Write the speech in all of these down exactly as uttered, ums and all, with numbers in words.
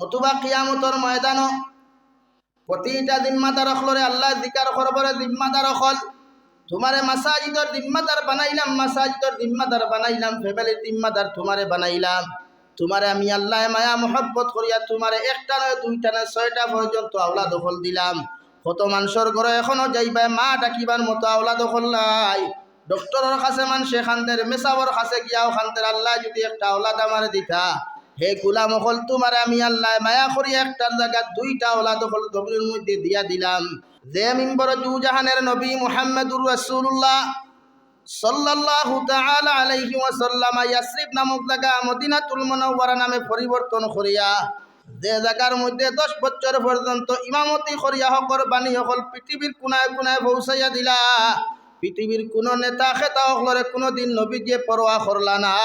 অথবা কিয়ামতর ময়দানো প্রতিটা জিম্মাদার অকলরে আল্লায় জিকার করবো, রে জিম্মাদার অকল, তুমারে মাসাজিদর জিম্মাদার বানাইলাম, মাসাজিদর জিম্মাদার বানাইলাম, ফ্যামিলির জিম্মাদার তুমারে বানাইলাম। তুমারে আমি আল্লায় মায়া মহব্বত করিয়া তুমারে একটা নয়, দুইটা নয়, ছয়টা পর্যন্ত আওলাদ অকল দিলাম। কত মানষর ঘরো এখনো যাইবায়, মা ডাকিবার মতো আওলাদ অকল নাই। ডক্টরর কাছে মানষে কান্দের, মেসাবর কাছে গিয়াও কান্দের, আল্লায় যুদি একটা আওলাদ আমারে দিতা, হে গুলাম অকল, তুমারে আমি আল্লায় মায়া করি একটার জাগাত দুইটা আওলাদ অকল জমিনর মধ্যে দিয়া দিলাম। যে মিম্বর দুজাহানের নবী মুহাম্মাদুর রাসূলুল্লাহ সাল্লাল্লাহু তাআলা আলাইহি ওয়াসাল্লাম ইয়াসরিব নামক জাগা মদিনাতুল মুনাওয়ারা নামে পরিবর্তন করিয়া, যে জাগার মধ্যে দশ বছর পর্যন্ত ইমামতি করিয়া হকর বাণী অকল পৃথিবীর কুনায় কুনায় পৌঁছাইয়া দিলা, পৃথিবীর কুনু নেতা খেতা অকলরে কুনুদিন নবীজিয়ে পরোয়া করলা না।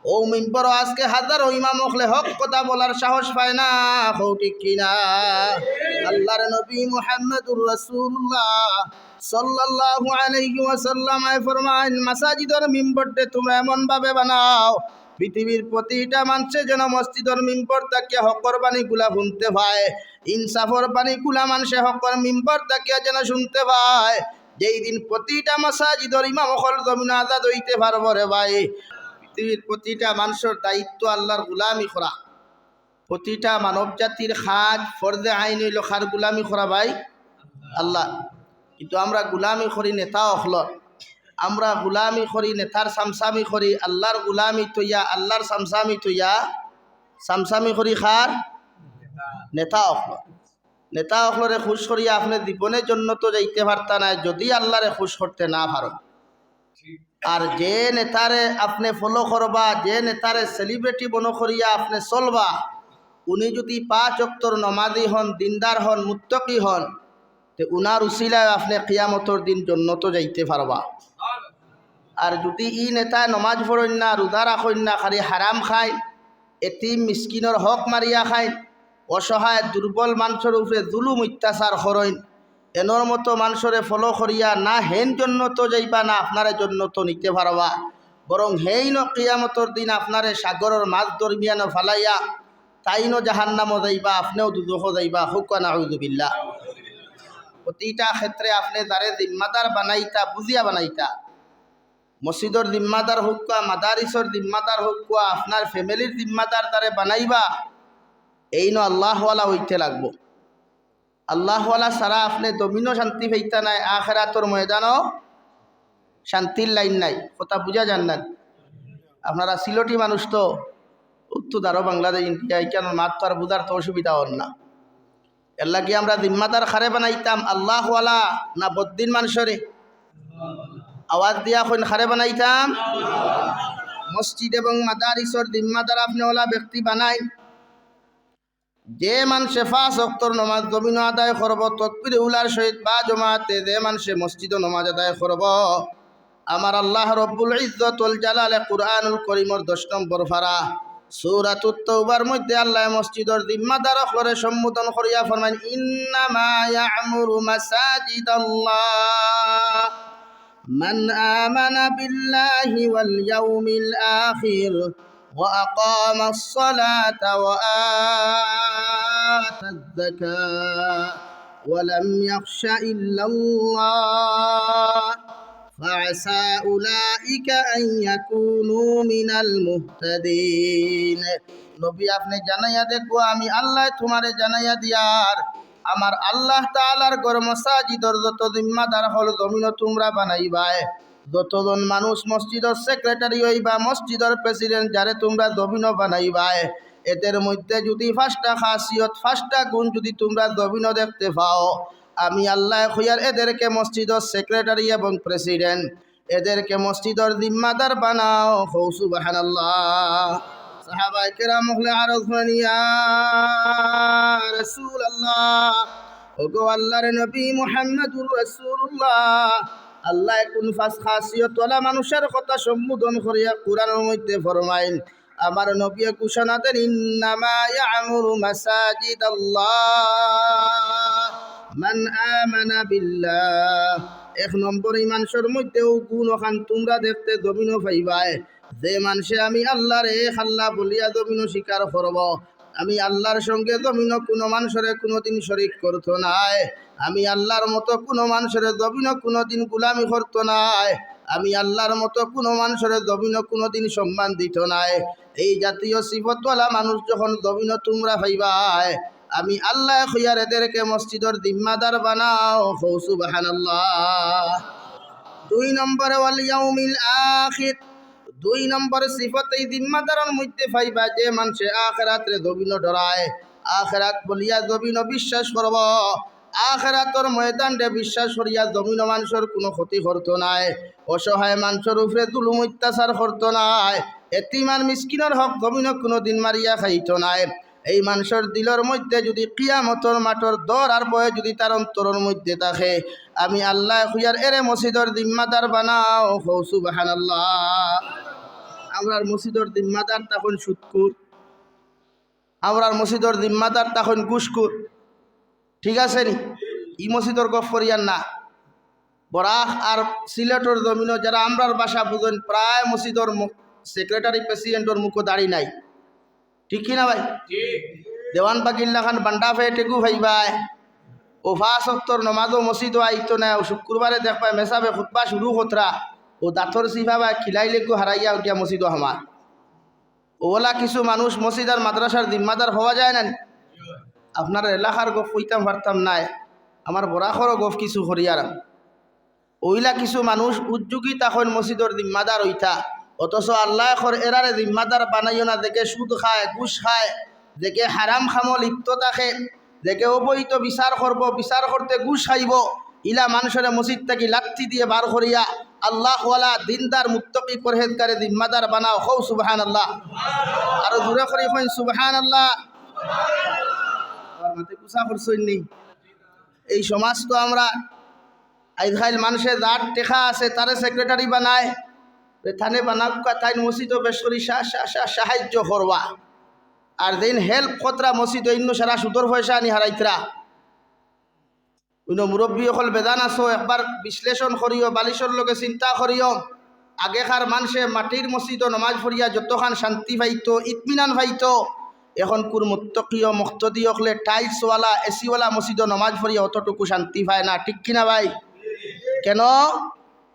অউ মিম্বরো আজকে হাজারো ইমাম অকলে হক কথা বলার সাহস পায় না, কও ঠিক কিনা? আল্লাহর নবী মুহাম্মাদুর রাসূলুল্লাহ সাল্লাল্লাহু আলাইহি ওয়াসাল্লাম আয় ফরমাইন, মাসাজিদর মিম্বররে তুমরা এমন ভাবে বানাও, পৃথিবীর প্রতিটা মানষে যেন মসজিদর মিম্বর থাকিয়া হকর বাণীগুলা হুনতে পায়, ইনসাফর বাণীগুলা মানষে হকর মিম্বর থাকিয়া যেন হুনতে পায়। যেই দিন প্রতিটা মাসাজিদর ইমাম অকল জমিনো আজাদ অইতে পারবো রে ভাই। পৃথিবীর প্রতিটা মানষর দায়িত্ব আল্লাহর গুলামি করা। প্রতিটা মানব জাতির কাজ, ফরজে আইন অইলো কার গুলামি করা ভাই? আল্লাহ। কিন্তু আমরা গুলামি করি নেতা অকলর, আমরা গুলামি করি নেতার সামসামি করি, আল্লাহর গুলামি থইয়া, আল্লাহর সামসামি থইয়া, সামসামি করি কার? নেতা অকলর। নেতা অকলরে খুশ করিয়া আপনে জীবনে জন্নতো যাইতে পারতা নায়, যুদি আল্লাহরে খুশ করতে না পারো। আর যে নেতারে আপনে follow করবা, যে নেতারে celebrity মনো করিয়া আপনে চলবা, উনি যুদি পাঁচ ওয়াক্তর নমাজি হন, দিনদার হন, মুত্তাকি হন, তে উনার উসিলায় আপনে কিয়ামতর দিন জন্নতো যাইতে পারবা। আর যুদি ই নেতায় নমাজ পড়ইন না, রোজা রাখইন না, খালি হারাম খাইন, এতিম মিসকিনর হক মারিয়া খাইন, অসহায় দুর্বল মানষর উপরে জুলুম অত্যাচার করইন, এনর মতো মানষরে follow করিয়া না হেইন জন্নতো যাইবা না আপনারে জন্নতো নিতে পারবা, বরং হেইনও কিয়ামতর দিন আপনারে সাগরর মাঝ দরমিয়ানো ফালাইয়া তাইনও জাহান্নামো যাইবা, আপনেও দুজখো যাইবা। কউক্কা নাউজুবিল্লাহ। প্রতিটা ক্ষেত্রে আপনে যারে জিম্মাদার বানাইতা, বুঝিয়া বানাইতা। মসজিদর জিম্মাদার হউক্কা, মাদারিসর জিম্মাদার হউক্কা, আপনার familyর জিম্মাদার যারে বানাইবা, এইনও আল্লাহওয়ালা অইতে লাগবো। আল্লাহওয়ালা ছাড়া আপনে জমিনও শান্তি পাইতা নায়, আখেরাতর ময়দানও শান্তির লাইন নাই। কথা বুঝা যার না? আপনারা সিলটি মানুষ তো, উত্তর আরো বাংলাদেশ, ইন্ডিয়া, ইখানর মাত তো আর বুঝার তো অসুবিধা অর না। এরলাগি আমরা জিম্মাদার কারে বানাইতাম, আল্লাহওয়ালা না বদ্দিন মানষরে? আওয়াজ দিয়া কইন, কারে বানাইতাম? মসজিদ এবং মাদারিসর জিম্মাদার আপনে অলা ব্যক্তি বানাইন, যে মানষে পাঁচ ওয়াক্তর নমাজ জমিনো আদায় করবো, তকবিরে উলার সহিত বা জমাতে, যে মানষে মসজিদো নমাজ আদায় করবো, আমার আল্লাহ রব্বুল ইজ্জত ওয়াল জালালে কুরআনুল করিমর দশ নম্বর পারা সূরাতুত তাওবার মধ্যে আল্লায় মসজিদর জিম্মাদার অকলরে সম্বোধন করিয়া ফরমাইন, "ইন্নামা ইয়া'মুরু মাসাজিদাল্লাহ মান আমানা বিল্লাহি ওয়াল ইয়াউমিল আখির ওয়া আকামাস সালাতা ওয়া আতায যাকাতা ওয়া লাম ইয়াখশা ইল্লাল্লাহ ফাআসা উলাইকা আন ইয়াকুনু মিনাল মুহতাদিন।" নবী, আপনে জানাইয়া দেখো, আমি আল্লায় তুমারে জানাইয়া দিয়ার, আমার আল্লাহ তাআলার ঘর মসজিদর যত জিম্মাদার অকল জমিনো তুমরা বানাইবায়, যতজন মানুষ মসজিদর secretary অইবা, মসজিদর president যারে তুমরা জমিনো বানাইবায়, এদের মধ্যে যুদি পাঁচটা খাসিয়ত, পাঁচটা গুণ যুদি তুমরা জমিনো দেখতে পাও, আমি আল্লায় কইয়ার এদেরকে মসজিদর secretary এবং president, এদেরকে মসজিদর জিম্মাদার বানাও। কও সুবহানাল্লাহ। সাহাবায়ে কেরাম অকলে আরো কইন, ইয়া রাসূলুল্লাহ, ওগো আল্লাহর নবী মুহাম্মাদুর রাসূলুল্লাহ, আল্লায় কুন পাঁচ খাসিয়তওয়ালা মানুষর কথা সম্বোধন করিয়া কুরআনর মধ্যে ফরমাইন? আমার নবীয়ে ঘোষণা দেন, "ইন্নামা ইয়া'মুরু মাসাজিদাল্লাহ মান আমানা বিল্লাহ।" এক নম্বর, ই মানষর মধ্যে অউ গুণ অখান তুমরা দেখতে জমিনো পাইবায়, যে মানষে আমি আল্লাহরে এক আল্লাহ বলিয়া জমিনো স্বীকার করবো, আমি আল্লাহর সঙ্গে জমিনো কুনু মানষরে কুনুদিন শরিক করতো নায়। আমি আল্লাহর মতো কুনু মানষরে জমিনো কুনুদিন গুলামি করতো নায়। আমি আল্লাহর মতো কুনু মানষরে জমিনো কুনুদিন সম্মান দিতো নায়। এই জাতীয় সিফতওয়ালা মানুষ যখন জমিনো তুমরা পাইবায়, আমি আল্লায় কইয়ার এদেরকে মসজিদর জিম্মাদার বানাও। কও সুবহানাল্লাহ। দুই নম্বরে ওয়াল ইয়াউমিল আখির। দুই নম্বর সিফত এই জিম্মাদারর মধ্যে পাইবা যে মানষে আখেরাতরে জমিনো ডরায়, আখেরাত বলিয়া জমিনো বিশ্বাস করবো, আখেরাতর ময়দানরে বিশ্বাস করিয়া জমিনো মানষর কুনু ক্ষতি করতো নায়, অসহায় মানষর উপরে জুলুম অত্যাচার করতো নায়, এতিম আর মিসকিনর হক জমিনো কুনুদিন মারিয়া খাইতো নায়। এই মানষর দিলর মধ্যে যুদি কিয়ামতর মাঠর ডর আর ভয় যুদি তার অন্তরর মধ্যে থাকে, আমি আল্লায় কইয়ার এরে মসজিদর জিম্মাদার বানাও। কও সুবহানাল্লাহ। আমরার মসজিদর জিম্মাদার তখন সুদখুর, আমরার মসজিদর জিম্মাদার তখন ঘুষখুর, ঠিক আছে নি? ই মসজিদর গফ করিয়ার না। বরাক আর সিলেটর জমিনো যারা আমরার ভাষা বুঝইন, প্রায় মসজিদর ম-, সেক্রেটারি প্রেসিডেন্টর মুখো দাড়ি নাই, ঠিক কি না ভাই? দেওয়ানবাগির লাখান বান্ডা ফেটেগু পাইবায়। ও পাঁচ অক্তর নমাজও মসজিদো আইতো নায়। ও শুক্রবারে দেখবায় মেসাবে খুতবা শুরু করতরা, ও দাঁতর চিপা বায় খিলাইলেগু হারাইয়া উঠিয়া মসজিদো হামার। ওলা কিছু মানুষ মসজিদ আর মাদ্রাসার জিম্মাদার হওয়া যায় না নি? আপনার এলাকার গফ কইতাম পারতাম নায়, আমার বরাকরও গফ কিছু করিয়ার। ওইলা কিছু মানুষ উদ্যোগী তখন মসজিদর জিম্মাদার অইতা, অথচ আল্লায় কর এরারে জিম্মাদার বানাইও না। যেগে সুদ খায়, ঘুষ খায়, যেগে হারাম কামো লিপ্ত থাকে, যেগে অবৈধ বিচার করবো, বিচার করতে ঘুষ খাইবো, ইলা মানষরে মসজিদ থাকি লাত্তি দিয়া বার করিয়া আল্লাহওয়ালা, দিনদার, মুত্তাকি, পরহেজগারে জিম্মাদার বানাও। কও সুবহানাল্লাহ। আরো জোরে করি কইন সুবহানাল্লাহ। আমার মাতে গুসা করছইন নি? এই সমাজ তো আমরা আইজকাইল মানষে যার টেকা আছে তারে সেক্রেটারি বানায়, তে থানে বানাউক্কা, তাইন মসজিদো বেশ করি সা-, সা-, সা-, সাহায্য করবা। আর যেইন হেল্প করতরা মসজিদো, ইন্নু সারা সুদর পয়সা আনি হারাইতরা। ইনো মুরব্বি অকল বেজান আছো, একবার বিশ্লেষণ করিও, বালিশর লগে চিন্তা করিও। আগেকার মানষে মাটির মসজিদো নমাজ পড়িয়া যতখান শান্তি পাইতো, ইতমিনান পাইতো, এখনকুর মুত্তাকি ও মুক্তদি অকলে টাইলসওয়ালা, এসিওয়ালা মসজিদো নমাজ পড়িয়া অতটুকু শান্তি পায় না, ঠিক কি না ভাই? কেন?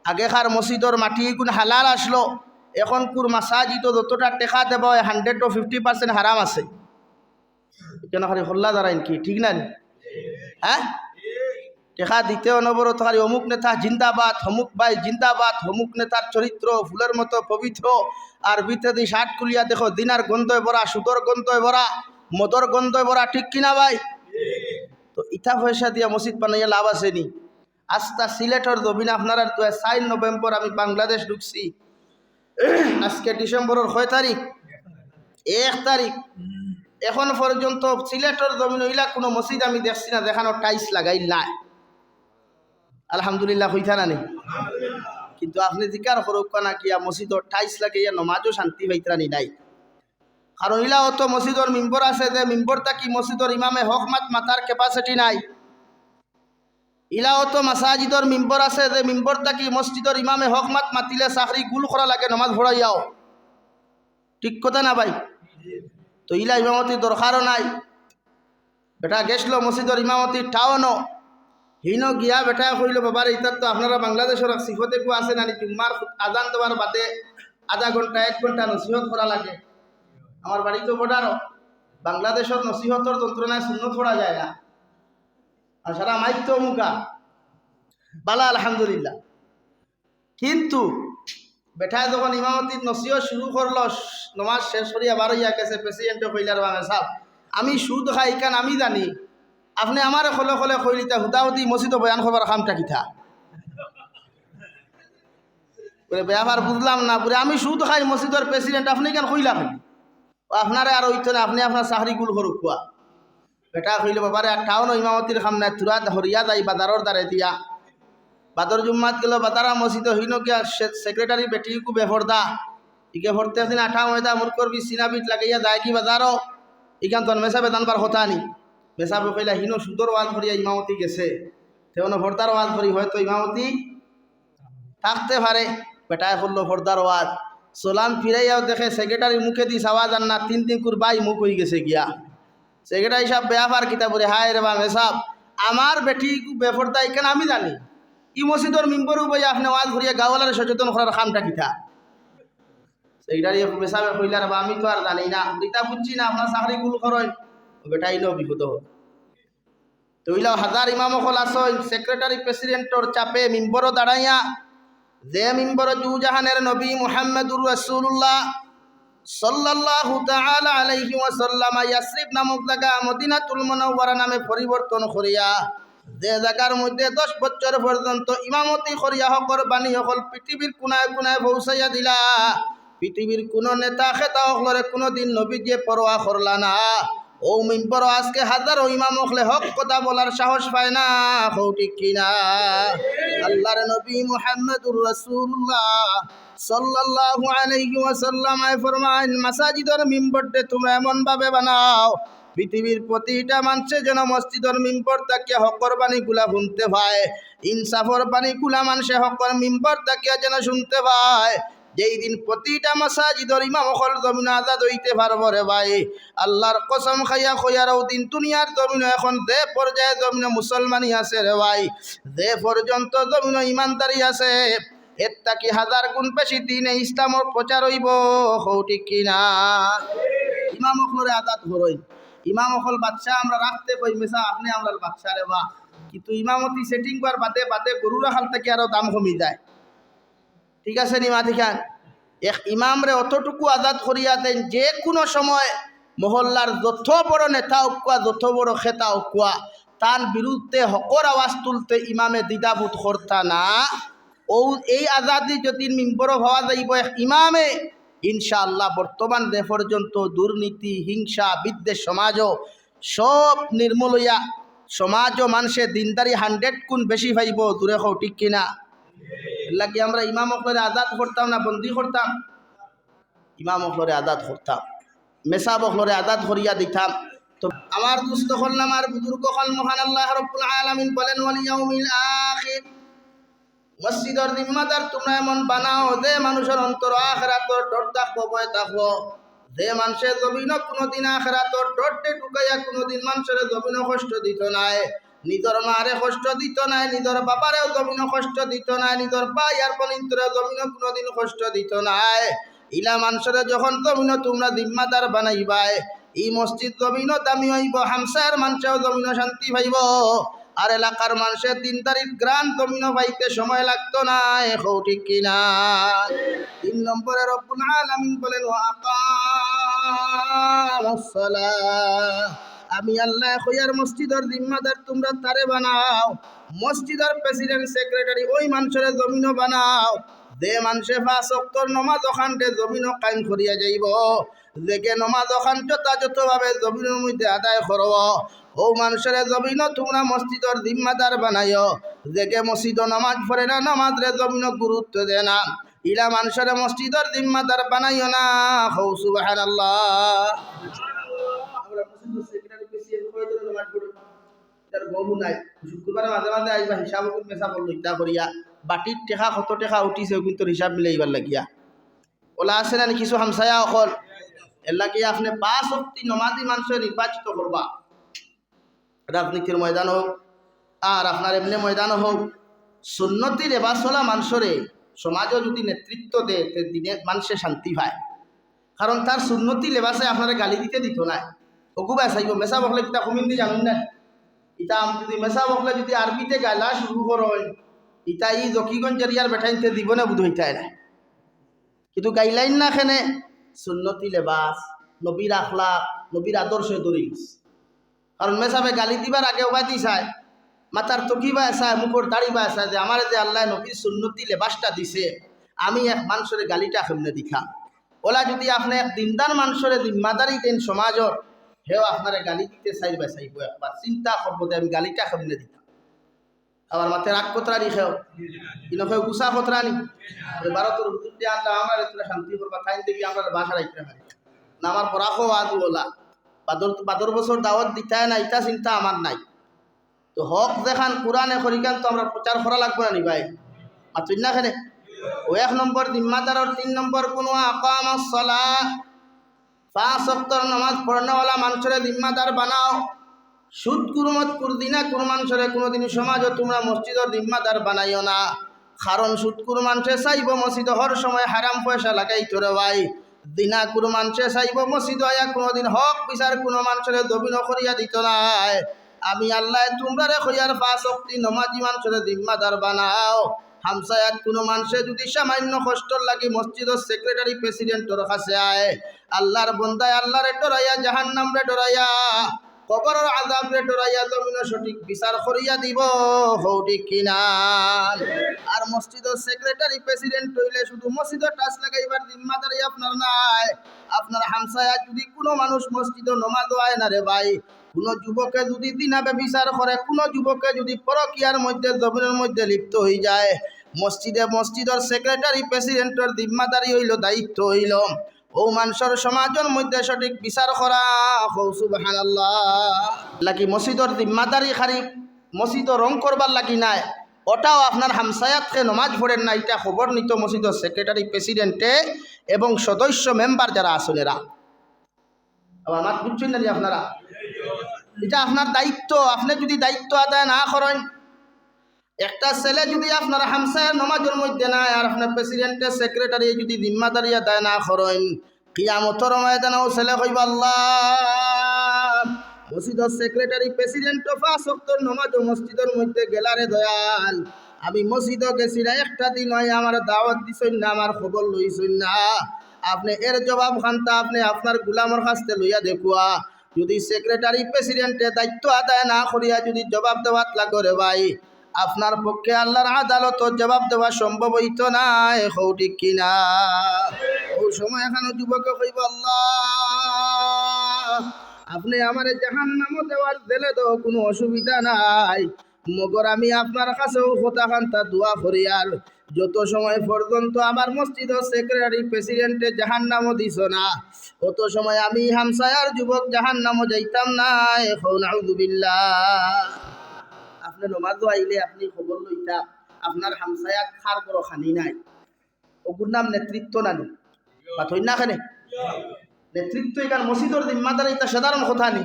আগেকার মসজিদর মাটি ইগুন হালাল আছলো, এখনকুর মাসাজিদো যতটা টেকা দেবা অয়, hundred ও fifty percent হারাম আছে। কেন খালি হল্লা দাঁড়াইন কি, ঠিক না নি? হ্যাঁ? টেকা দিতে অনবরত খালি অমুক নেতা জিন্দাবাদ, হমুক ভাই জিন্দাবাদ, হমুক নেতার চরিত্র ফুলর মতো পবিত্র, আর ভিতরেদি শার্ট খুলিয়া দেখো, জিনার গন্ধয় ভরা, সুদর গন্ধয় ভরা, মদর গন্ধয় ভরা, ঠিক কি না ভাই? তো ইতা পয়সা দিয়া মসজিদ বানাইয়া লাভ আছে নি? আস্তা সিলেটর জমিন আপনারার দোয়ায় চাইর নভেম্বর আমি বাংলাদেশ ঢুকছি। আজকে ডিসেম্বরর কয় তারিখ? এক তারিখ। এখন পর্যন্ত সিলেটর জমিন অইলা কুনু মসজিদ আমি দেখছি না যেখানো টাইলস লাগাইল নাই। আলহামদুলিল্লাহ কইতা না নি? কিন্তু আপনে জিকার করউক্কা না কিয়া মসজিদর টাইলস লাগাইয়া নমাজও শান্তি পাইতরা নি নাই। কারণ ইলা অত মসজিদর মিম্বর আছে যে মিম্বর থাকি মসজিদর ইমামে হক মাত মাতার capacity নাই। ইলা অত মাসাজিদর মিম্বর আছে যে মিম্বর থাকি মসজিদর ইমামে হক মাত মাতিলে চাকরি গুল করা লাগে নমাজ পড়াইয়াও। ঠিক কথা না ভাই? তো ইলা ইমামতির দরকারও নাই। বেটা গেছলো মসজিদর ইমামতি টাউনো, হিনো গিয়া বেটায় কইলো, "বাবারে, ইতার তো আপনারা বাংলাদেশর এক সিফত এগু আছে নানি, জুম্মার আজান দেওয়ার বাদে আধা ঘন্টা, এক ঘন্টা নসিহত করা লাগে।" আমার বাড়ি তো বর্ডারো, বাংলাদেশর নসিহতর যন্ত্রণায় সুন্নত পড়া যায় না। আর সারা মাইক তো মুখা। বালা, আলহামদুলিল্লাহ। কিন্তু বেটায় যখন ইমামতির নসিহত শুরু করলো, নমাজ শেষ করিয়া বার অইয়া গেছে, প্রেসিডেন্টে কইলার, "বাবা সাব, আমি সুদ খাই, ইখান আমি জানি, আপনে আমারে খলে খলে কইলিতা, হুদাহুদি মসজিদো বয়ান করবার কামটা কিতা?" বুলে, "ব্যাপার বুঝলাম না।" বুলে, "আমি সুদ খাই, মসজিদর প্রেসিডেন্ট, আপনে ইখান কইলা কেনে?" ও আপনারে আর অইতো না, আপনে আপনার চাকরি গুল করউক্কা। বেটা কইলো, "বাবারে, আর টাউনো ইমামতির কাম নাই, থুড়া হরিয়া যাই বাজারর দ্বারে দিয়া।" বাদর জুম্মাত গেলো বাজারা মসজিদো, হিনো গিয়া সে-, সেক্রেটারি বেটি ইগু বেপর্দা। ইগে পড়তে দিন আঠা ময়দা মুরকর বি সিনা বিট লাগাইয়া যায় কি বাজারো? ইখান তো মেসাবে জানবার কথা নি। মেসাবে কইলা, "হিনো সুদর ওয়াজ করিয়া ইমামতি গেছে, তে অনো পর্দার ওয়াজ করি হয়তো ইমামতি থাকতে পারে।" বেটায় করলো পর্দার ওয়াজ। সালাম ফিরাইয়াও দেখে সেক্রেটারির মুখেদি চাওয়া যার না, তিন দিন কুর বাই মুখ অই গেছে গিয়া। সেক্রেটারি সাব বেয়াপার কিতা বলে, "হায় রে বা মেসাব, আমার বেটি বেপর্দা ইখান আমি জানি। ই মসজিদর মিম্বরো বইয়া আপনে ওয়াজ করিয়া গাঁওয়ালারে সচেতন করার কামটা কিতা?" সেক্রেটারি মেসাবে কইলা, "রে বা, আমি তো আর জানি না, ইতা বুঝছি না, আপনার চাকরি গুল করইন।" ও বেটা ইনো বিপদ অইল। তো ইলা হাজার ইমাম অকল আছইন, সেক্রেটারি প্রেসিডেন্টর চাপে মিম্বরো দাঁড়াইয়া, যে মিম্বরো দুজাহানের নবী মুহাম্মদুর রাসূলুল্লাহ সাল্লাল্লাহু তাআলা আলাইহি ওয়াসাল্লাম ইয়াসরিব নামক জাগা মদিনাতুল মুনাওয়ারা নামে পরিবর্তন করিয়া, যে জাগার মধ্যে দশ বছর পর্যন্ত ইমামতি করিয়া হকর বাণী অকল পৃথিবীর কোনায় কোনায় পৌঁছাইয়া দিলা, পৃথিবীর কোনো নেতা খেতা অকলরে কোনোদিন নবীজিয়ে পরোয়া করলা না। ও মিম্বরো আজকে হাজারো ইমাম অকলে হক কথা বলার সাহস পায় না, কও ঠিক কিনা? আল্লাহর নবী মুহাম্মদুর রাসূলুল্লাহ সাল্লাল্লাহু আলাইহি ওয়াসাল্লাম আয় ফরমাইন, "মাসাজিদর মিম্বররে তুমরা এমন ভাবে বানাও, পৃথিবীর প্রতিটা মানষে যেন মসজিদর মিম্বর থাকিয়া হকর বাণীগুলা হুনতে পায়, ইনসাফর বাণীগুলা মানষে হকর মিম্বর থাকিয়া যেন হুনতে পায়।" যেই দিন প্রতিটা মাসাজিদর ইমাম অকল জমিনো আজাদ অইতে পারবো রে ভাই, আল্লাহর কসম খাইয়া কইয়ার অউ দিন দুনিয়ার জমিনো এখন যে পর্যায়ে জমিনো মুসলমানি আছে রে ভাই, যে পর্যন্ত জমিনো ইমানদারি আছে, এর থাকি হাজার গুণ বেশি দ্বীনে ইসলামর প্রচার অইবো, কও ঠিক কিনা? ইমাম অকলরে আজাদ করইন। ইমাম অকল বাদশা আমরা রাখতে কই, মেসাব আপনে আমরার বাদশা রে বা, কিন্তু ইমামতি সেটিং করার বাদে বাদে গরু রাখাল থাকি আরো দাম কমি যায়। ঠিক আছে নি মাতিখান? এক ইমামরে অতটুকু আজাদ করিয়া দেইন, যে কোনো সময় মহল্লার যত বড় নেতা অউক্কা, যত বড় খেতা অউক্কা, তান বিরুদ্ধে হকর আওয়াজ তুলতে ইমামে দ্বিধাবোধ করতা না। অউ, এই আজাদি যদি মিম্বরো পাওয়া যাইবো এক ইমামে, ইনশাআল্লাহ বর্তমান যে পর্যন্ত দুর্নীতি, হিংসা, বিদ্বেষ সমাজো সব নির্মূল অইয়া সমাজো মানষে দিনদারি হান্ড্রেড গুণ বেশি পাইবো, জুরে কও ঠিক কিনা? এর লাগি আমরা ইমাম অকলরে আজাদ করতাম না বন্দি করতাম? ইমাম অকলরে আজাদ করতাম, মেসাব অকলরে আজাদ করিয়া দিতাম। তো আমার দুস্ত অকল, আমার বুজুর্গ অকল, মহান আল্লাহ রাব্বুল আলামিন বলেন, "ওয়াল ইয়াউমিল আখির।" মসজিদর জিম্মাদার তুমরা এমন বানাও, যে মানষর অন্তরো আখেরাতর ডর থাকবো, ভয় থাকবো। যে মানষে জমিনো কুনুদিন আখেরাতর ডররে ঢুকাইয়া কুনুদিন মানষরে জমিনো কষ্ট দিতো নায়, নিজর মারে কষ্ট দিতো নায়, নিজর বাবারেও জমিনো কষ্ট দিতো নায়, নিজর ভাই আর বইনতরেও জমিনো কুনুদিন কষ্ট দিতো নায়। ইলা মানষরে যখন জমিনো তুমরা জিম্মাদার বানাইবায়, ই মসজিদ জমিনো দামি অইবো, হামসায়ার মানষেও জমিনো শান্তি পাইবো, আর এলাকার মানষে দিনদারির ঘ্রাণ জমিনো পাইতে সময় লাগতো নায়, কও ঠিক কিনা? তিন নম্বরে রব্বুল আলামিন বলেন, "ওয়া আকামাস সালাহ।" আমি আল্লায় কইয়ার মসজিদর জিম্মাদার তুমরা তারে বানাও, মসজিদর প্রেসিডেন্ট, সেক্রেটারি, ওই মানষরে জমিনো বানাও, যে মানষে পাঁচ ওয়াক্তর নমাজ অখানরে জমিনো কায়েম করিয়া যাইবো, যেগে নমাজ অখান যথাযথভাবে জমিনর মধ্যে আদায় করবো, অউ মানষরে জমিনো তুমরা মসজিদর জিম্মাদার বানাইও। যেগে মসজিদো নমাজ পড়ে না, নমাজরে জমিনো গুরুত্ব দেয় না, ইলা মানষরে মসজিদর জিম্মাদার বানাইও না। কও সুবহানাল্লাহ। আমরা মসজিদর সেক্রেটারি, প্রেসিডেন্ট কয়জনে নমাজ পড়ে? ইতার গমও নাই। শুক্রবারে মাঝে মাঝে আইবা, হিসাব অকল মেসাব অকল লইতা করিয়া, বাটির টেকা কত টেকা উঠিছে, অগুইন্তর হিসাব মিলাইবার লাগিয়া। অলা আছে না নি কিছু হামসায়া অকল? এর লাগি আপনে পাঁচ ওয়াক্তি নমাজি মানষরে নির্বাচিত করবা। রাজনীতির ময়দান অউক, আর আপনার এমনে ময়দান অউক, সুন্নতি লেবাসওয়ালা মানষরে সমাজো যদি নেতৃত্ব দেয়, তে দিনে মানষে শান্তি পায়। কারণ তার সুন্নতি লেবাসে আপনারে গালি দিতে দিতো নায়। অগু বাচাইবো, মেসাব অকলে কিতা কমিন্দি জানইন না? ইতা আম-, যদি মেসাব অকলে যদি আরবিতে গাইলা শুরু করইন, ইতা ই জকিগঞ্জ এরিয়ার বেটাইন্তে জীবনে বুঝ অইতায় না। কিন্তু গাইলাইন না কেনে? সুন্নতি লেবাস, নবীর আখলাক, নবীর আদর্শে ধরিলিছে। কারণ মেসাবে গালি দিবার আগে অবায়দি চায়, মাথার টুকি বায় চায়, মুখর দাড়ি বায় চায় যে আমারে যে আল্লায় নবীর সুন্নতি লেবাসটা দিছে, আমি এক মানষরে গালিটা কেমনে দিতাম। অলা যদি আপনে এক দিনদার মানষরে জিম্মাদারি দেইন সমাজর, হেও আপনারে গালি দিতে চাইর বাচাইবো, একবার চিন্তা করবো যে আমি গালিটা কেমনে দিতাম। আবার মাতে রাগ করতরা নি কেউ, ইনো কেউ গুসা করতরা নি। ওই ভারতর হুজুর দিয়া আল্লাহ আমারে তোরা শান্তি করবা, তাইন দেখি আমরারে বাসার আইতে পারি না। আমার বরাকো ওয়াজ অলা, বাদর, বাদর বছর দাওয়াত দিতায় না, ইতা চিন্তা আমার নাই। তো হক যেখান কোরআনে করিখান তো আমরার প্রচার করা লাগবো না নি ভাই? মাতুন না কেনে? অউ এক নম্বর জিম্মাদারর তিন নম্বর গুণ, ওয়া আকামাস সালাহ। পাঁচ ওয়াক্তর নামাজ পড়নেওয়ালা মানষরে জিম্মাদার বানাও। সুদখুর, মদখুর, জিনাখুর মানষরে কুনুদিন সমাজো তুমরা মসজিদর জিম্মাদার বানাইও না। কারণ সুদখুর মানষে চাইবো মসজিদো হর সময় হারাম পয়সা লাগাইতো রে ভাই। জিনাখুর মানষে চাইবো মসজিদো আইয়া কুনুদিন হক বিচার কুনু মানষরে জমিনো করিয়া দিতো নায়। আমি আল্লায় তুমরারে কইয়ার পাঁচ ওয়াক্তি নমাজি মানষরে জিম্মাদার বানাও। হামসায়াত কুনু মানষে যুদি সামান্য কষ্টর লাগি মসজিদর সেক্রেটারি প্রেসিডেন্টর কাছে আয়, আল্লার বন্দায় আল্লারে ডরাইয়া, জাহান্নামরে ডরাইয়া, কবরর আযাবরে ডরাইয়া জমিনো সঠিক বিচার করিয়া দিবো, কও ঠিক কিনা? আর মসজিদর সেক্রেটারি প্রেসিডেন্ট অইলে শুধু মসজিদো টাচ লাগাইবার জিম্মাদারি আপনার নায়। আপনার হামসায়াত যুদি কুনু মানুষ মসজিদো নমাজো আয় না রে ভাই, কুনু যুবকে যুদি জিনা ব্যভিচার করে, কুনু যুবকে যুদি পরকিয়ার মধ্যে, জমিনর মধ্যে লিপ্ত অইযায়, মসজিদে, মসজিদর সেক্রেটারি প্রেসিডেন্টর জিম্মাদারি অইলো, দায়িত্ব অইলো, অউ মানষর সমাজর মধ্যে সঠিক বিচার করা। কও সুবহানাল্লাহ। লাগি মসজিদর জিম্মাদারি খালি মসজিদো রং করবার লাগি নায়, ওটাও আপনার হামসায়াত কে নমাজ পড়ের না, ইটা খবর নিতো মসজিদর সেক্রেটারি প্রেসিডেন্টে এবং সদস্য মেম্বার যারা আছইন এরা। আবার মাত বুঝছইন না নি আপনারা? ইটা আপনার দায়িত্ব। আপনে যুদি দায়িত্ব আদায় না করইন, একটা ছেলে যুদি আপনার হামসায়ার নমাজর মধ্যে নায়, আর আপনার প্রেসিডেন্টে, সেক্রেটারি যুদি জিম্মাদারি আদায় না করইন, কিয়ামতর ময়দানো ছেলে কইবা, "আল্লাহ, মসজিদর সেক্রেটারি, প্রেসিডেন্ট তো পাঁচ ওয়াক্তর নমাজো মসজিদর মধ্যে গেলা রে দয়াল, আমি মসজিদো গেছি না একটা দিন অয়, আমারে দাওয়াত দিছইন না, আমার খবর লইছইন না।" আপনে এর জবাব খান্তা আপনে আপনার গুলামর কাছ থাকি লইয়া দেখুয়া। যুদি সেক্রেটারি প্রেসিডেন্টে দায়িত্ব আদায় না করিয়া যুদি জবাব দেওয়াত লাগো রে ভাই, আপনার পক্ষে আল্লার আদালতো জবাব দেওয়া সম্ভব অইতো নায়, কও ঠিক কিনা? অউ সময় এখানো যুবকে কইবো, "আল্লাহ, আপনে আমারে জাহান্নামো দেওয়ার জেলে দেও, কুনু অসুবিধা নাই, মগর আমি আপনার কাছেও কথা খান্তা দোয়া করিয়ার, যত সময় পর্যন্ত আমার মসজিদর সেক্রেটারি প্রেসিডেন্টে জাহান্নামো দিছো না, অত সময় আমি হামসায়ার যুবক জাহান্নামো যাইতাম নায়।" কও নাউজুবিল্লাহ। আপনে নমাজো আইলে আপনে খবর লইতা, আপনার হামসায়াত কার ঘরো খানি নাই, অগুর নাম নেতৃত্ব না নি? মাতইন না কেনে? নেতৃত্ব ইখান মসজিদর জিম্মাদারি, ইটা সাধারণ কথা নি।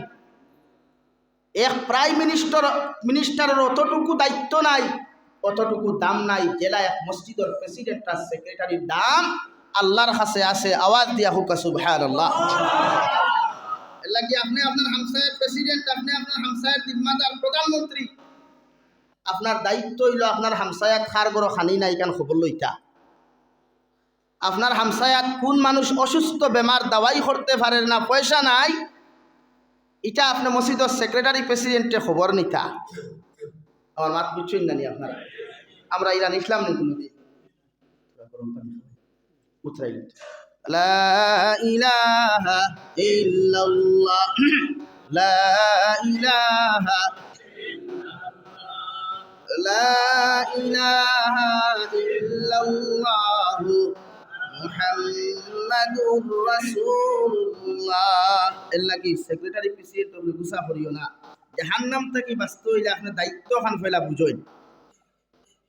এক প্রাইম মিনিস্টার, মিনিস্টারর অতটুকু দায়িত্ব নাই, অতটুকু দাম নাই, যেলা এক মসজিদর প্রেসিডেন্ট আর সেক্রেটারির দাম আল্লার কাছে আছে। আওয়াজ দিয়া কউক্কা সুবহানাল্লাহ। এর লাগি আপনে আপনার হামসায়ার প্রেসিডেন্ট, আপনে আপনার হামসায়ার জিম্মাদার প্রধানমন্ত্রী, আপনার দায়িত্ব অইলো আপনার হামসায়াত কার ঘরো খানি নাই, ইখান খবর লইতা। আপনার হামসায়াত কুন মানুষ অসুস্থ, বেমার, দাওয়াই করতে পারের না, পয়সা নাই, ইটা আপনে মসজিদর সেক্রেটারি প্রেসিডেন্টে খবর নিতা। আমার মাত বুঝছইন না নি আপনারা? আমরা ইরান ইসলাম নি কুনুদিন। উতরাই দিত। লা ইলাহা ইল্লাল্লাহ, লা ইলাহা লা ইলাহা ইল্লাল্লাহু মুহাম্মাদুর রাসূলুল্লাহ। এর লাগি সেক্রেটারি প্রেসিডেন্ট অকলে গুসা করিও না। জাহান্নাম থাকি বাঁচতে অইলে আপনে দায়িত্ব খান পয়লা বুঝইন।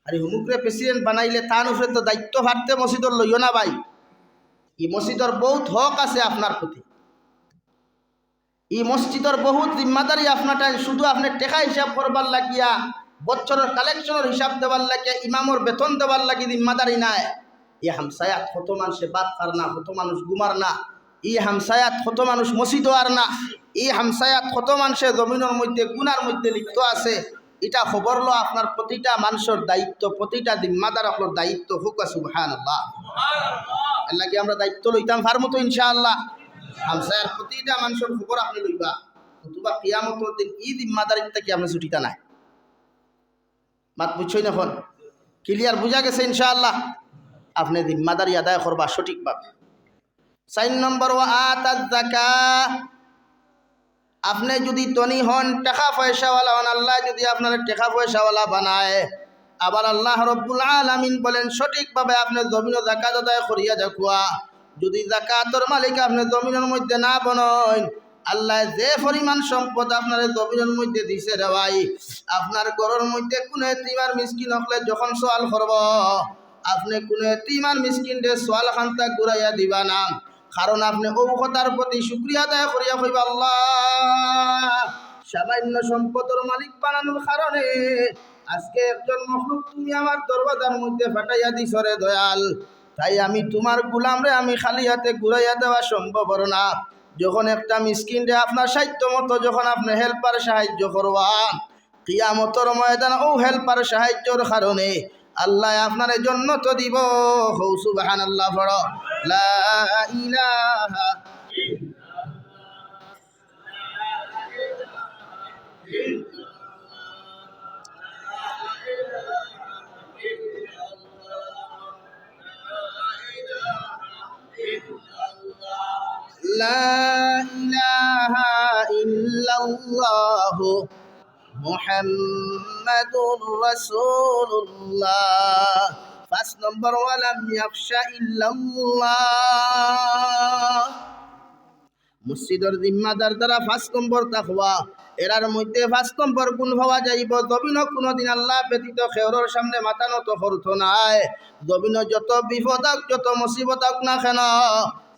আরে, হুমুকরে প্রেসিডেন্ট বানাইলে তান উপরে তো দায়িত্ব ফারতে মসজিদর লইও না ভাই। ই মসজিদর বউত হক আছে আপনার প্রতি। ই মসজিদর বউত জিম্মাদারি আপনার টাইম, শুধু আপনে টেকা হিসাব করবার লাগিয়া, বছরর কালেকশনর হিসাব দেবার লাগিয়া, ইমামর বেতন দেবার লাগি জিম্মাদারি নায়। ই হামসায়াত কত মানষে ভাত খার না, কত মানুষ ঘুমার না। ই হামসায়াত কত মানুষ মসজিদো আর না। ই হামসায়াত কত মানষে জমিনর মধ্যে গুনার মধ্যে লিপ্ত আছে। ইটা খবর লো আপনার প্রতিটা মানষর দায়িত্ব, প্রতিটা জিম্মাদার অকলর দায়িত্ব। কউক্কা সুবহানাল্লাহ। এর লাগি আমরা দায়িত্ব লইতাম পারমু তো ইনশাআল্লাহ। হামসায়ার প্রতিটা মানষর খবর আপনে লইবা, নতুবা কিয়ামতর দিন ই জিম্মাদারিত থাকি আপনে ছুটিতা নায়। মাত বুঝছইন অখন? ক্লিয়ার বুঝা গেছে ইনশাআল্লাহ? আপনে জিম্মাদারি আদায় করবা সঠিকভাবে। চাইর নম্বর, ওয়া আতা যাকাহ। আপনে যুদি ধনী হন, টেকা পয়সাওয়ালা হন, আল্লায় যুদি আপনারে টেকা পয়সাওয়ালা বানায়, আবার আল্লাহ রব্বুল আলামিন বলেন, সঠিকভাবে আপনে জমিনো যাকাত আদায় করিয়া যাউক্কা। যুদি যাকাতর মালিক আপনে জমিনর মধ্যে না বনইন, আল্লায় যে পরিমাণ সম্পদ আপনারে জমিনর মধ্যে দিছে রে ভাই, আপনার ঘরর মধ্যে কুনু এতিম আর মিসকিন অকলে যখন সওয়াল করবো, আপনে কুনু এতিম আর মিসকিনরে সওয়াল খান্তা ঘুরাইয়া দিবা না। কারণ আপনে অউ কথার প্রতি শুকরিয়া আদায় করিয়া কইবা, "আল্লাহ, সামান্য সম্পদর মালিক বানানোর কারণে আজকে একজন মখলুক তুমি আমার দরওয়াজার মধ্যে পাঠাইয়া দিছো রে দয়াল, তাই আমি তুমার গুলামরে আমি খালি হাতে ঘুরাইয়া দেওয়া সম্ভবর না।" যখন একটা মিসকিনরে আপনার সাধ্য মতো যখন আপনে হেল্পার সাহায্য করবা, কিয়ামতর ময়দান অউ হেল্পার সাহায্যর কারণে আল্লায় আপনারে জন্নত দিবো। কও সুবহানাল্লাহ পড়ো। লা ইলাহা لا إله إلا الله محمد رسول الله। পাঁচ নম্বর, ولم يخش إلا الله। মসজিদর জিম্মাদার যারা পাঁচ নম্বর তাকওয়া, এরার মধ্যে পাঁচ নম্বর গুণ পাওয়া যাইবো, জমিনো কুনুদিন আল্লাহ ব্যতীত কেউরর সামনে মাথা নত করতো নায়। জমিনো যত বিপদ আউক, যত মুসিবত আউক না কেন,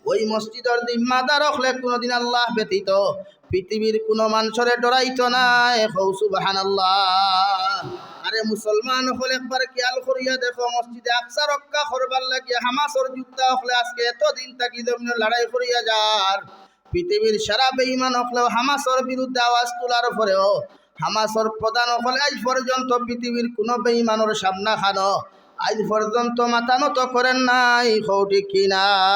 ওই মসজিদর জিম্মাদার অকলে কুনুদিন আল্লাহ ব্যতীত পৃথিবীর কুনু মানষরে ডরাইতো নায়। কও সুবহানাল্লাহ। আরে মুসলমান অকল, একবার খিয়াল করিয়া দেখো, মসজিদে আকসা রক্ষা করবার লাগিয়া হামাসর যোদ্ধা অকলে আজকে এতদিন থাকি জমিনো লড়াই করিয়া যার। পৃথিবীর সারা বেঈমান অকলেও হামাসর বিরুদ্ধে আওয়াজ তুলার পরেও হামাসর প্রধান অকলে আইজ পর্যন্ত পৃথিবীর কুনু বেঈমানর সামনা খানো আইজ পর্যন্ত মাথা নত করের নাই। কও ঠিক কি না?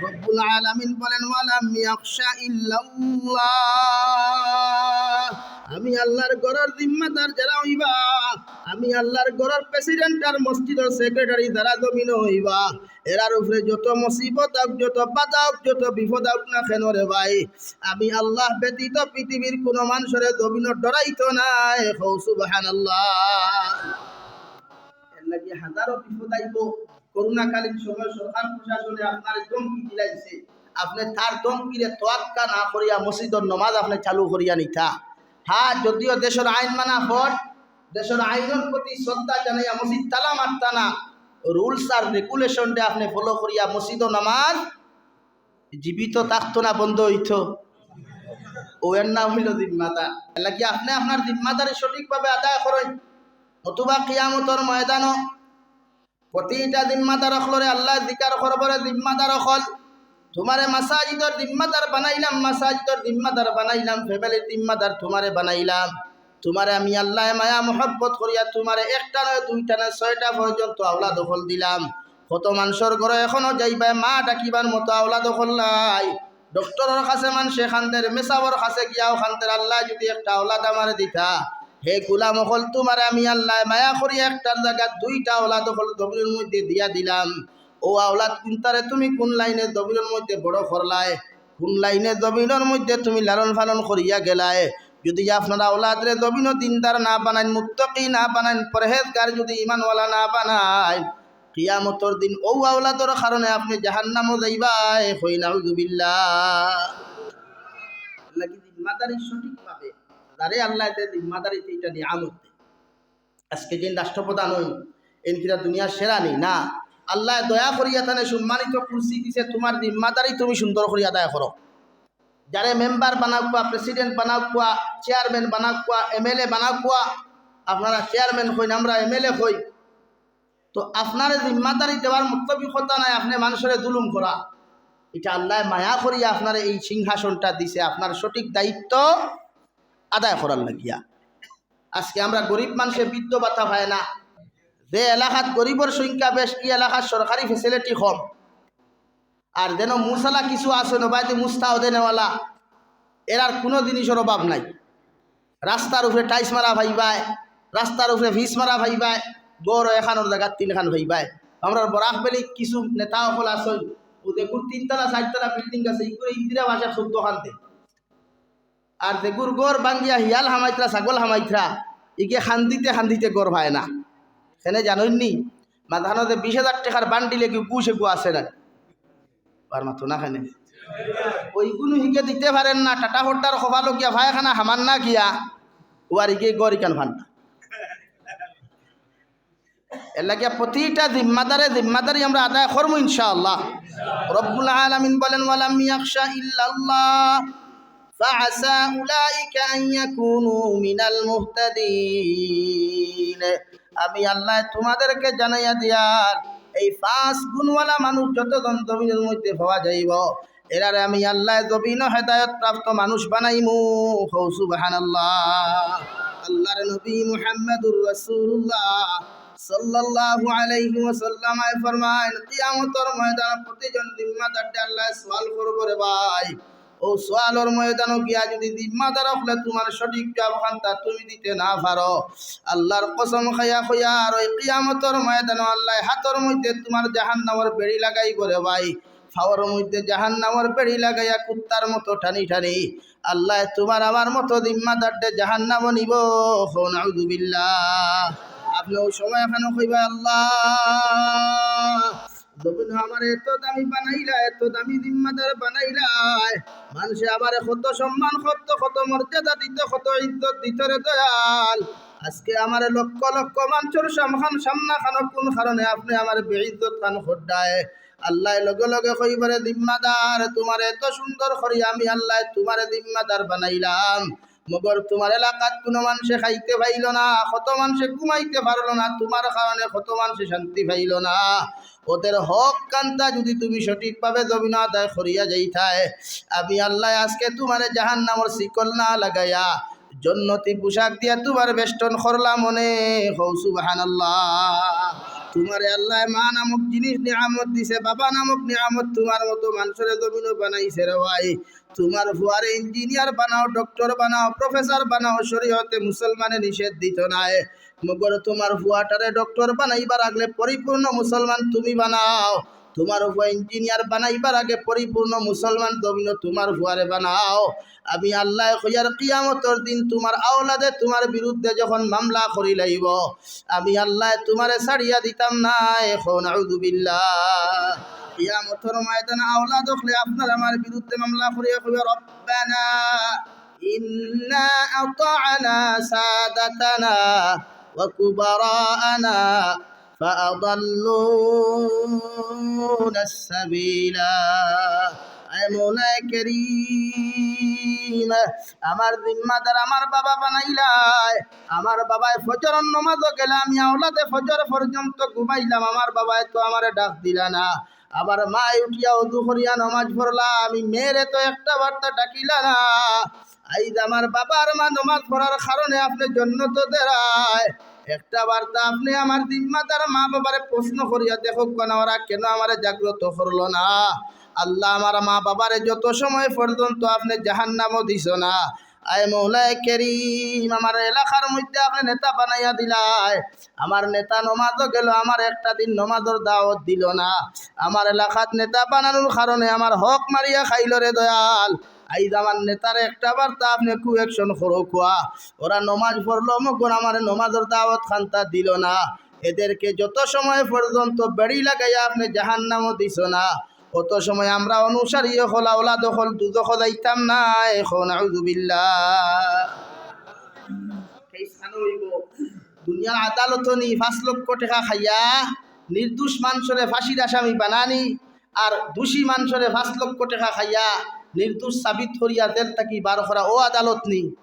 রব্বুল আলামিন বলেন, "ওয়ালাম ইয়াখশা ইল্লাল্লাহ।" আমি আল্লাহর ঘরর জিম্মাদার যারা অইবা, আমি আল্লাহর ঘরর প্রেসিডেন্ট আর মসজিদর সেক্রেটারি যারা জমিনো অইবা, এরার উপরে যত মুসিবত আউক, যত বাধা আউক, যত বিপদ আউক না কেন রে ভাই, আমি আল্লাহ ব্যতীত পৃথিবীর কুনু মানষরে জমিনো ডরাইতো নায়। কও সুবহানাল্লাহ। এর লাগি হাজারো বিপদ আইবো। করোনাকালীন সময় সরকার প্রশাসনে আপনারে ধমকি দিলাইছে, আপনে তার ধমকিরে তোয়াক্কা না করিয়া মসজিদর নমাজ আপনে চালু করিয়া নিতা। হ্যাঁ, যদিও দেশর আইন মানা ফরজ, দেশর আইনর প্রতি শ্রদ্ধা জানাইয়া মসজিদ তালা মারতা না, রুলস আর রেগুলেশনরে আপনে ফলো করিয়া মসজিদো নামাজ জীবিত থাকতো না, বন্ধ অইতো। অউ এর নাম অইলো জিম্মাদার। এর লাগি আপনে আপনার জিম্মাদারি সঠিকভাবে আদায় করইন, নতুবা কিয়ামতর ময়দানো প্রতিটা জিম্মাদার অকলরে আল্লায় জিকার করবো রে, জিম্মাদার অকল, তুমারে মাসাজিদর জিম্মাদার বানাইলাম, মাসাজিদর জিম্মাদার বানাইলাম, ফ্যামিলির জিম্মাদার তুমারে বানাইলাম। তুমারে আমি আল্লায় মায়া মহব্বত করিয়া তুমারে একটা নয়, দুইটা নয়, ছয়টা পর্যন্ত আওলাদ অকল দিলাম। কত মানষর ঘরো এখনো যাইবায়, মা ডাকিবার মতো আওলাদ অকল নাই। ডক্টরর কাছে মানষে কান্দের, মেসাবর কাছে গিয়াও কান্দের, আল্লায় যুদি একটা আওলাদ আমারে দিতা, হে গুলাম অকল, তুমারে আমি আল্লায় মায়া করি একটার জাগাত দুইটা আওলাদ অকল জমিনর মধ্যে দিয়া দিলাম। অউ আওলাদ কুনটারে তুমি কুন লাইনে জমিনর মধ্যে বড় করলায়, কুন লাইনে জমিনর মধ্যে তুমি লালন পালন করিয়া গেলায়। যুদি আপনার আওলাদরে জমিনো দিনদার না বানাইন, মুত্তাকি না বানাইন, পরহেজগার যুদি ইমানওয়ালা না বানাইন, কিয়ামতর দিন অউ আওলাদর কারণে আপনে জাহান্নামো যাইবায়। কই নাউজুবিল্লাহ। এর লাগি জিম্মাদারি সঠিকভাবে, যারে আল্লায় দেয় জিম্মাদারিতে ইটা নিয়ামত দেয়। আজকে যে রাষ্ট্রপ্রধান অইন, এইন কিতা দুনিয়ার সেরা নি? না। আল্লায় দয়া করিয়া তানে সম্মানিত কুরসি দিছে, তুমার জিম্মাদারি তুমি সুন্দর করিয়া আদায় করো। যারে মেম্বার বানাউক্কা, প্রেসিডেন্ট বানাউক্কা, চেয়ারম্যান বানাউক্কা, এমএলএ বানাউক্কা, আপনারা চেয়ারম্যান কইন, আমরা এমএলএ কই, তো আপনারে জিম্মাদারি দেওয়ার মতলবই কথা নাই আপনে মানষরে জুলুম করা। ইটা আল্লায় মায়া করিয়া আপনারে এই সিংহাসনটা দিছে, আপনার সঠিক দায়িত্ব আদায় করার লাগিয়া। আজকে আমরা গরিব মানষে বৃদ্ধ ভাতা পায় না, যে এলাকাত গরিবর সংখ্যা বেশ, ই এলাকাত সরকারি ফেসিলিটি কম। আর যেন মুসালা কিছু আছে, নবায়দি মুস্তাওদে নেওয়ালা, এরার কুনু জিনিসর অভাব নাই। রাস্তার উপরে টাইলস মারা পাইবায়, রাস্তার উপরে ফিস মারা পাইবায়, ঘরও একখানর জাগাত তিনখান পাইবায়। আমরার বরাক ভ্যালিত কিছু নেতা অকল আছইন, অউ যেগুর তিনতলা চাইরতলা বিল্ডিং আছে, ইগুরে ইন্দিরা আবাসে চৌদ্দ খান দেয়। আর যেগুর ঘর ভাঙ্গিয়া হিয়াল হামাইতরা, ছাগল হামাইতরা, ইগে কান্দিতে কান্দিতে ঘর পায় না। কেনে জানইন নি? মাঝখানো যে বিশ হাজার টেকার বান্ডিল এগু ঘুষ এগু আছে না? আর মাতো না কেনে? অইগুনু হিগে দিতে পারের না, টাটা হড্ডার কপালো গিয়া পায়খানা হামার না গিয়া, অউ আর ইগে ঘর ইখান পান না। এর লাগিয়া প্রতিটা জিম্মাদারে জিম্মাদারি আমরা আদায় করমু ইনশাআল্লাহ। রব্বুল আলামিন বলেন, "ওয়ালাম ইয়াখশা ইল্লাল্লাহ, ফাআসা উলাইকা আন ইয়াকুনু মিনাল মুহতাদিন।" আমি আল্লায় তুমাদেরকে জানাইয়া দিয়ার, এই পাঁচ গুণওয়ালা মানুষ যতজন জমিনর মধ্যে পাওয়া যাইবো, এরারে আমি আল্লায় জমিনো হেদায়েত প্রাপ্ত মানুষ বানাইমু। কও সুবহানাল্লাহ। আল্লাহর নবী মুহাম্মাদুর রাসূলুল্লাহ সাল্লাল্লাহু আলাইহি ওয়াসাল্লাম আয় ফরমাইন, কিয়ামতর ময়দানো প্রতিজন জিম্মাদাররে আল্লায় সওয়াল করবো রে ভাই। অউ সওয়ালর ময়দানো গিয়া যুদি জিম্মাদার অকলে তুমার সঠিক জবাব খানতা তুমি দিতে না পারো, আল্লাহর কসম খাইয়া কইয়ার, অউ কিয়ামতর ময়দানো আল্লায় হাতর মধ্যে তুমার জাহান্নামর বেড়ি লাগাইবো রে ভাই। পাওর মধ্যে জাহান্নামর বেড়ি লাগাইয়া কুত্তার মতো টানি টানি আল্লায় তুমার আমার মতো জিম্মাদাররে জাহান্নামো নিবো। কও নাউজুবিল্লাহ। আপনে অউ সময় এখানো কইবা, "আল্লাহ, জমিনো আমারে এত দামি বানাইলা, এত দামি জিম্মাদার বানাইলায়, মানষে আমারে কত সম্মান করতো, কত মর্যাদা দিতো, কত ইজ্জত দিতো রে দয়াল। আজকে আমারে লক্ষ লক্ষ মানষর সামখান সামনাখানো কুন কারণে আপনে আমারে বেইজ্জত খান কররায়?" আল্লায় লগে লগে কইবো রে জিম্মাদার, তুমারে এত সুন্দর করি আমি আল্লায় তুমারে জিম্মাদার বানাইলাম, মগর তুমার এলাকাত কুনু মানষে খাইতে পাইলো না, কত মানষে ঘুমাইতে পারলো না, তুমার কারণে কত মানষে শান্তি পাইলো না। ওদের হক খানতা যুদি তুমি সঠিকভাবে জমিনো আদায় করিয়া যাইতায়, আমি আল্লায় আজকে তুমারে জাহান্নামর শিকল না লাগাইয়া জন্নতি পোশাক দিয়া তুমার বেষ্টন করলাম অনে। কও সুবহানাল্লাহ। তুমারে আল্লায় মা নামক জিনিস নিয়ামত দিছে, বাবা নামক নিয়ামত, তুমার মতো মানষরে জমিনো বানাইছে রে ভাই। তুমার ফুয়ারে ইঞ্জিনিয়ার বানাও, ডক্টর বানাও, প্রফেসর বানাও, শরীয়তে মুসলমানে নিষেধ দিতো নায়। মগর তুমার ফুয়াটারে ডক্টর বানাইবার আগলে পরিপূর্ণ মুসলমান তুমি বানাও। তুমার ফুয়া ইঞ্জিনিয়ার বানাইবার আগে পরিপূর্ণ মুসলমান জমিনো তুমার ফুয়ারে বানাও। আমি আল্লায় কইয়ার কিয়ামতর দিন তুমার আওলাদে তুমার বিরুদ্ধে যখন মামলা করিলাইবো, আমি আল্লায় তুমারে ছাড়িয়া দিতাম নায়। কও নাউজুবিল্লাহ। কিয়ামতর ময়দানো আওলাদ অকলে আপনার আমার বিরুদ্ধে মামলা করিয়া কইবা, "রব্বানা ইন্না আতা'না সাদাতানা ওয়া কুবারা'না ফাআদাল্লুনাস সাবিলা।" আয় মৌলায় করিম, আমার জিম্মাদার আমার বাবা বানাইলায়। আমার বাবায় ফজরর নমাজো গেলা, আমি আওলাদে ফজর পর্যন্ত ঘুমাইলাম, আমার বাবায় তো আমারে ডাক দিলা না। আমার মায় উঠিয়া অজু করিয়া নমাজ পড়লা, আমি মেয়েরে তো একটা বার্তা ডাকিলা না। আইজ আমার বাবা আর মা নমাজ পড়ার কারণে আপনে জন্নতো দেরায়। একটা বার্তা আপনে আমার জিম্মাদার মা বাবারে প্রশ্ন করিয়া দেখউক্কা না, ওরা কেনে আমারে জাগ্রত করলো না? আল্লাহ, আমার মা বাবারে যত সময় পর্যন্ত আপনে জাহান্নামো দিছো না, আয় মৌলায় করিম, আমার এলাকার মধ্যে আপনে নেতা বানাইয়া দিলায়। আমার নেতা নমাজো গেলো, আমার একটা দিন নমাজর দাওয়াত দিলো না। আমার এলাকাত নেতা বানানোর কারণে আমার হক মারিয়া খাইলো রে দয়াল। আইজ আমার নেতারে একটা বার্তা আপনে কুয়েকশন করউক্কা। ওরা নমাজ পড়লো, মগর আমারে নমাজর দাওয়াত খান্তা দিলো না। এদেরকে যত সময় পর্যন্ত বেড়ি লাগাইয়া আপনে জাহান্নামো দিছো না, অত সময় আমরা অনুসারী অকল, আওলাদ অকল দুজখো যাইতাম নায়। কও নাউজুবিল্লাহ। কেস খানো অইবো। দুনিয়ার আদালতো নি পাঁচ লক্ষ টেকা খাইয়া নির্দোষ মানষরে ফাঁসির আসামি বানানি, আর দোষী মানষরে পাঁচ লক্ষ টেকা খাইয়া নির্দোষ সাবিত করিয়া জেল থাকি বার করা, অউ আদালত নি?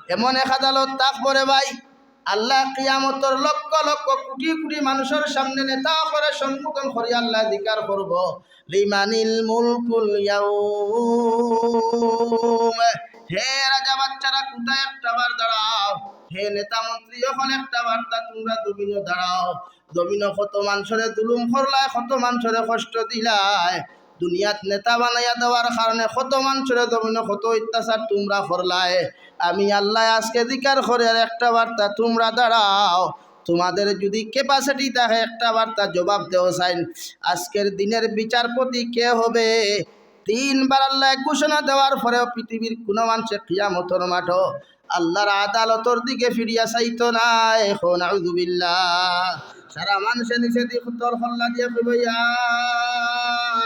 এমন এক আদালত থাকবো রে ভাই, আল্লাহ কিয়ামতর লক্ষ লক্ষ কোটি কোটি মানষর সামনে নেতা অকলরে সম্বোধন করি আল্লাহ জিকার করবো, "লিমানিল মুলকুল ইয়াউম।" হে রাজা বাচ্চারা, কুথায় একটা বার দাঁড়াও। হে নেতা মন্ত্রী অকল, একটা বার্তা তুমরা জমিনো দাঁড়াও। জমিনো কত মানষরে জুলুম করলায়, কত মানষরে কষ্ট দিলায়। দুনিয়াত নেতা বানাইয়া দেওয়ার কারণে কত মানষরে জমিনো কত অত্যাচার তুমরা করলায়। আমি আল্লায় আজকে জিকার করি আর একটা বার্তা তুমরা দাঁড়াও। তুমাদের যুদি capacity থাকে একটা বার্তা জবাব দেও চাইন, আজকের দিনের বিচারপতি কে হবে? তিনবার আল্লায় ঘোষণা দেওয়ার পরেও পৃথিবীর কুনু মানষে কিয়ামতর মাঠো আল্লাহর আদালতর দিকে ফিরিয়া চাইতো নায়। কও নাউজুবিল্লাহ। সারা মানষে নিচেদি তল হল্লা দিয়া কইবো, "ইয়া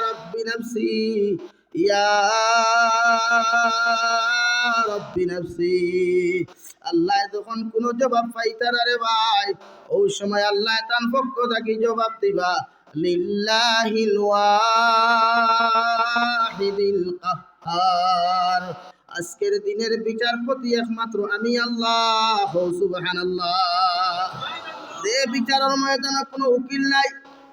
রাব্বি নাফসি, ইয়া رب نفسي। আল্লায় যখন কুনু জবাব পাইতা না রে ভাই, অউ সময় আল্লায় তান পক্ষ থাকি জবাব দিবা, لله الواحد القهار। আজকের দিনের বিচারপতি একমাত্র আমি আল্লাহ। হো সুবহানাল্লাহ। যে বিচারর ময়দানো কুনু উকিল নাই,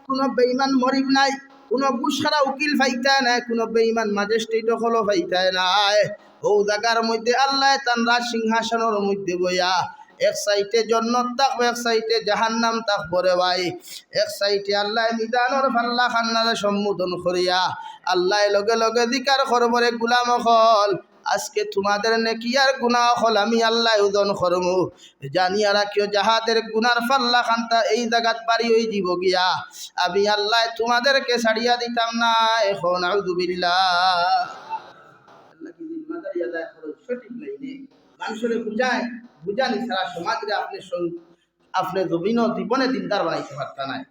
কুনু বেঈমান মনিব নাই, কুনু ঘুষখাওয়া উকিল পাইতায় নায়, কুনু বেঈমান ম্যাজিস্ট্রেট অকলও পাইতায় নায়। অউ জাগার মধ্যে আল্লায় তান রাজ সিংহাসনর মধ্যে বইয়া এক সাইডে জন্নত থাকবো, এক সাইডে জাহান্নাম থাকবো রে ভাই। এক সাইডে আল্লায় মিজানর পাল্লা খান্নারে সম্মোধন করিয়া আল্লায় লগে লগে জিকার করবো, রে গুলাম অকল, আজকে তোমাদের নেকি আর গুনা অকল আমি আল্লায় ওজন করমু। জানিয়া রাখিও, যাহাদের গুনার পাল্লা খান্তা এই জাগাত ভারি অইযিবো গিয়া, আমি আল্লায় তোমাদেরকে ছাড়িয়া দিতাম না। এখন আউযুবিল্লাহ। আল্লাহ কি জিম্মাদারি আদায় করো সঠিক লাইনে। মানুষরে বুঝায়, বুঝানি ছাড়া সমাজরে আপনে সং-, আপনে জমিনো জীবনে দিনদার বানাইতে পারতা নায়।